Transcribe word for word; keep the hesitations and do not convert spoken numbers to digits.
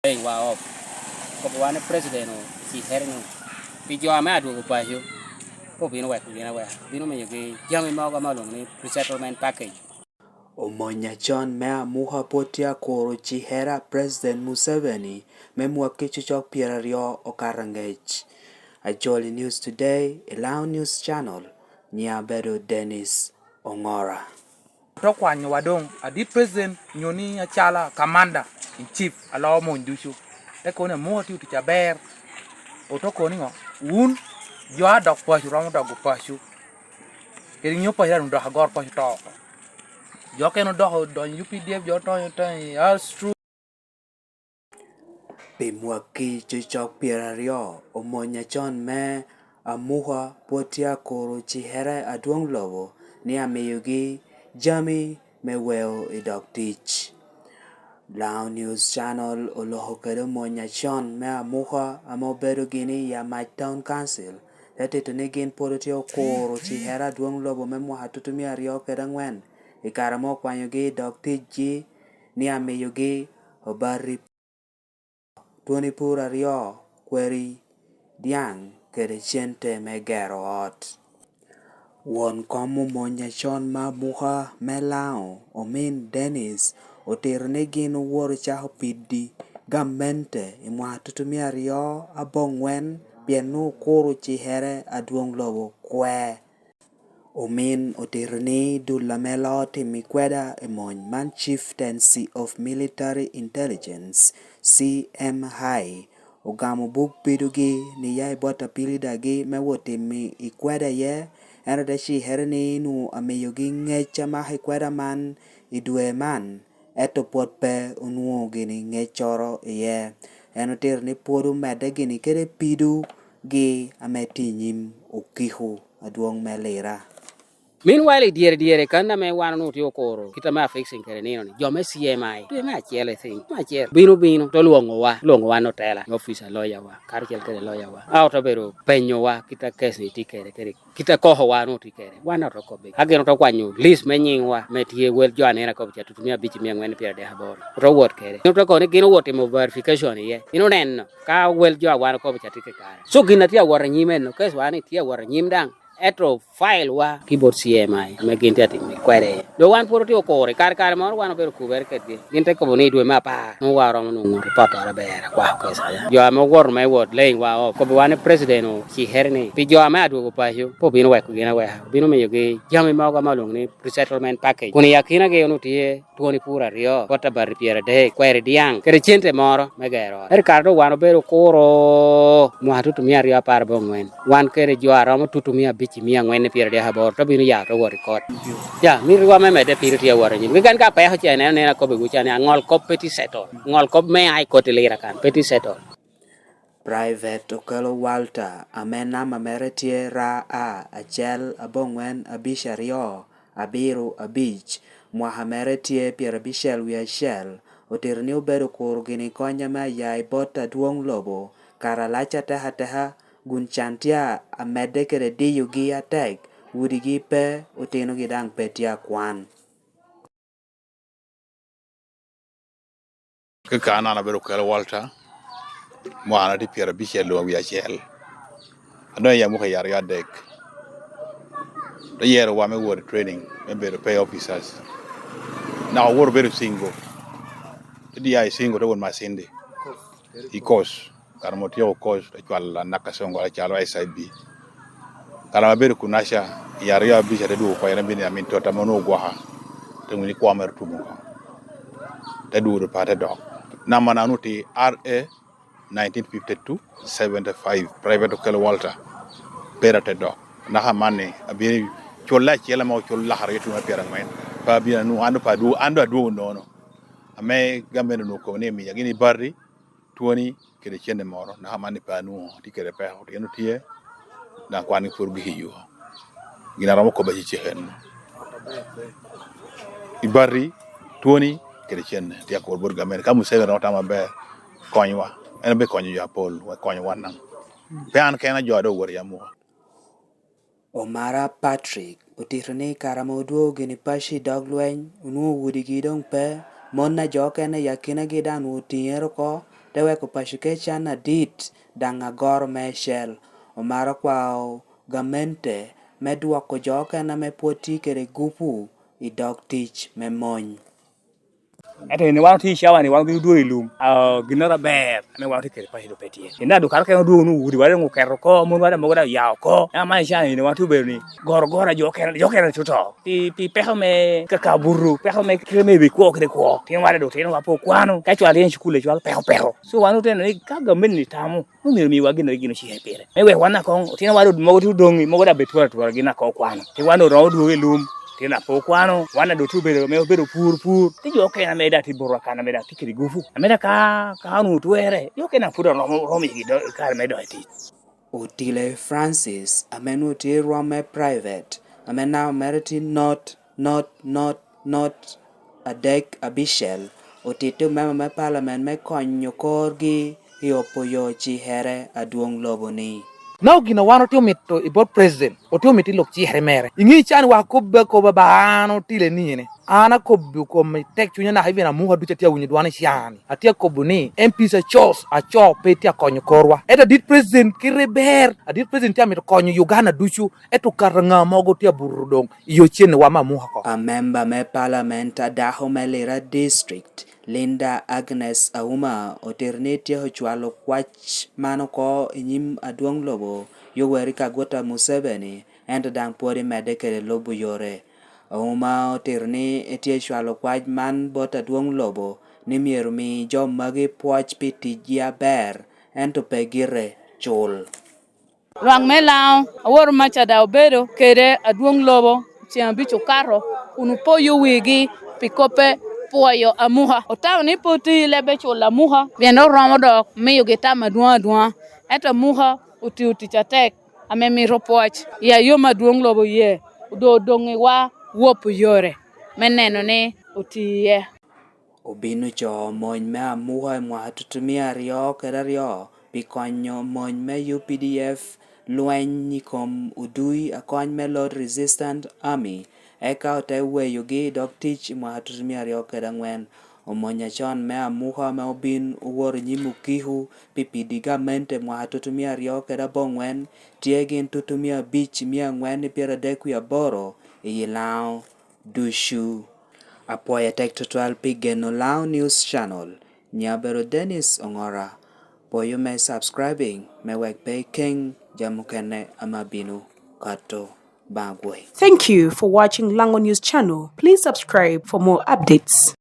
Hey, wa op. Kobbi wan ni president ocihere ni pi jo ame adwogo paco, pe obino weko gin aweka, bino miyogi jami mogo ame olwoŋo ni resettlement package. Omony acon me Amuka pwod tye akuro cikere a President Museveni me mwakki cocok pyeraryo okato angec. Acholi News Today, i Lao News Channel, nyiŋa bedo Dennis Ongora. Te okwanyowa doŋ, adit president nyo ni acala commander in chief a loo mony ducu. Te kono ni Amuka tye tic aber. Ote kono ni ŋo? Wun jo a dok paco romo dogo paco. Kede nyo paco daŋ odok agor paco to oko. Jo okene odoko odonyo U P D F, jo odonyo, odonyo, that's true. Pi mwakki cocok pyeraryo, omony acon me Amuka pwod tye akuro cikere adwoŋ lobo ni amiyogi jami me weo i dog tic. Lao News Channel oloko kede omony acon me Amuka ame obedo gini i Amac Town Council, te tito ni gin pwod otye okuro cikere adwoŋ lobo me mwaka tutumia aryo kede angwen, i kare ame okwanyogi i dog ticgi ni amiyogi obati twoni pur aryo, kweri dyaŋ kede cente me gero ot. Won kom omony acon me Amuka me Laŋo, Omin Dennis, otito ni gin owoto cako pidi gamente i mwaka tutumia aryo aboŋwen pien nwoŋo okuro cikere adwoŋ lobo kwe. Omin otito ni dul ame loo timo i kweda i mony man, Chieftaincy of Military Intelligence, C M I, ogamo buk pidogi ni ya i bot apilidagi me wot timo i kweda iye, ento te cikere ni nwoŋo amiyogi ŋec amako i kweda man i dwe man, ento pwod pe onwoŋo gini ŋeccoro iye. En otito ni pwod omedde gini kede pidogi ame tye i nyim okiko adwoŋ me Lira. Meanwhile, i dyere dyere kan ame wan onwoŋo tye okuro kit ame afixing kede nino-ni, jo me C M I, dwe me acel, I think, me acel, bino bino, te lwoŋowa, lwoŋo wan otela, i opic a lawyer-wa, karacel kede lawyer-wa. A ote bedo penyowa kit a case-ni tye kede, kede kit a koko wan otye kede, wan ote kobbi. Ka gin ote kwanyo list me nyiŋwa, me tye wel jo anena kobbi ca tutumia abic i mia aŋwen i pyeradek aboro, ote wot kede. Gin ote kono ni gin owot timo verification iye. In oneno, ka wel jo a wan okobo ca tye kakare. So gin a tye awot anyim eno, case wa ni tye awot anyim daŋ. Ento file wa ki bot C M I ame gin tye atimo kwede. Dok wan pwod otye okuro i kare kare moro wan obedo kubere kedgi. Gin te kobo ni i dwe me apar nwoŋo wa oromo nwoŋo report oro aber akwako case aya. Jo ame owoto me wot laying wa off, kobbi wan ni president ocikere ni pi jo ame adwogo paco pe obino weko gin aweka, obino miyogi jami mogo ame olwoŋo ni resettlement package. Kun i akinagi onwoŋo tye twoni pur aryo, bot abati pyeradek, kweri dyaŋ, kede cente moro me gero ot. Ento kare doŋ wan obedo okuro mwaka tutumia aryo apar aboŋwen. Wan kede jo a romo tutumia abic i mia aŋwen i pyeradek aboro, te bino ya, te wot i kot. Ya, mitiwa me medde pire tye awot anyim. Keken ka peko ce, ineno nena kobbiwu ca ni aŋol kop pe tye settle. Ŋol kop me a i kot i Lira kan pe tye settle. Private Okello Walter, ame namba mere tye R A acel aboŋwen abic aryo, abiro abic, mwaka mere tye pyerabicel wie acel, otito ni obedo kuro gini kony ame aya i bot adwoŋ lobo, kare alac atek ateka, kun can tye amedde kede diyogi atek, udigi pe, otinogi daŋ pe tye akwan. Kaka an, an abedo Okello Walter, mwaka tye pyerabicel luŋ wie acel. Adonyo i Amuka i aryo adek. Te yero wa me wot i training, me bedo pay officers. Naka owoto bedo singo. Te dia i singo, te wot Masindi. I course. Kare ma otyeko course, te cwalo anaka Congo acalo S I B. Kare ma abedo kun aca, i aryo abic ate dwogo oko, en abino i amin tota ma onwoŋo ogwoka. Te winyo ni kwo mere otum oko. Te dwogo pa te dok. Namba na onwoŋo tye R A nineteen fifty-two seventy-five, Private Okello Walter. Pera te dok. Naka amanni, abino culle acel ame ocul lakara ki tuŋe pyerangwen. Pe abino anwoŋo, an doŋ pe adwogo, an doŋ adwogo nono. Ame gamente onwoŋo okobo ni miya gini bati, twoni kede cente moro, naka amanni pe anwoŋo tye kede peko, tyen otye, daŋ kwan pwod ogik i yo. Gin aromo kobbe acecek en. I bati, twoni kede cente, tye akuro bot gamente. Ka Museveni romo tamo maber, konywa. En obikonyo jo apol, wek konyo wan daŋ. Pe an kena, jo a doŋ owoto i Amuka. Omara Patrick otito ni kare ame odwogo gini paco i dog lweny, onwoŋo udigi doŋ pe, Mon a jo okene i akinagi daŋ onwoŋo otiŋere oko, te weko paco kec can adit, daŋ agoro meicel. Omaro kwao gamente me dwoko jo okene ame pwod tye kede gupu i dog tic me mony. Ento eni wan otye i cawa-ni, wan obino dwogo i lum, ah, ginnoro aber ame wan otye kede paco doŋ pe tye. Pien daŋ dukare okene odwogo onwoŋo udi wala doŋ oketo oko, mon wala mogo daŋ oya oko. Ento man i cawa-ni wan tye obedo ni goro goro a jo okene, jo okene tye oto. Pi, pi peko me kaka butu, peko me kite me i wi kwo kede kwo. Pien wan doŋ otinowa pe okwano, ka cwalo tye i cukul, cwalo peko peko. So wan oteno ni ka gamente-ni tamo, omyero miwa gin rik gin ocike pire. Me wek wan akoŋ, otinowa rwod mogo tye odoŋ, mogo daŋ bed twara twara gin akoŋ okwano. Pi wan oromo dwogo i lum, otino ape okwano, wan daŋ doŋ tye obedo, ame obedo pur, pur. Tye jo okene ame daŋ tye botwa kan ame daŋ tye kede gupu. Ame daŋ ka, ka onwoŋo twerre, jo okene daŋ pwod oromo, oromo igi do-, i kare me dok i tic. Otile Francis, ame nwoŋo tye i rwom me private, ame namba mere tye not, not, not, not, adek abicel, otito memba me palamen me konyo korgi i opo yo cikere adwoŋ lobo ni. Naka gin a wan otye omito i bot President, otye omito i lok cikere mere. Iŋe can wa akobbi akoba ba an otile ni ene. An akobbi kom i tek cunya naka ibin amuka ducu atye awinyo dwan i can. Atye akobo ni M Ps acos aco pe tye akonyo korwa. Ento adit President kite ber, adit President tye amito konyo Uganda ducu. Ento okato ŋa mogo tye abuto doŋ i yo cen wa me amuka oko. Amemba me palament a dako me Lira District, Linda Agnes Auma otito ni etyeko cwalo kwac man oko i nyim adwoŋ lobo Yoweri Kaguta Museveni, ento daŋ pwod emedde kede lubo yore. Auma otito ni etye cwalo kwac man bot adwoŋ lobo ni myero mi jo magi pwoc pi ticgi aber, ento pe gire cul. Lwak me Laŋo, awor maca daŋ obedo kede adwoŋ lobo ceŋ abic okato, kun opoyo wigi pi kop me pwoyo amuka. Otamo ni pe oti leb me culo amuka, pien oromo dok miyogi tam adwoŋ adwoŋa. Ento amuka otio tic atek ame mito pwoc. Ya yom adwoŋ lobo oye, doŋ odoŋ i wa wopo yore me neno ni oti iye. Obin ocoo mony me amuka i mwaka tutumia aryo kede aryo pi konyo mony me U P D F lweny i kom odui akony me Lord Resistance Army, eka ote weyogi i dog tic i mwaka tutumia aryo kede angwen. Omony acon me amuka ame obin owoto i nyim okiku pi pidi gamente mwaka tutumia aryo kede abongwen tye gin tutumia abic mia angwen i pyeradek wie aboro i Laŋo ducu. Apwoyo atek tutwal pi geno Laŋo News Channel. Nyiŋa obedo Dennis Ongora. Pwoyo me subscribing me wek pe ikeŋ jami mukene ame abino kato. Baŋ agwoki. Thank you for watching Lango News Channel. Please subscribe for more updates.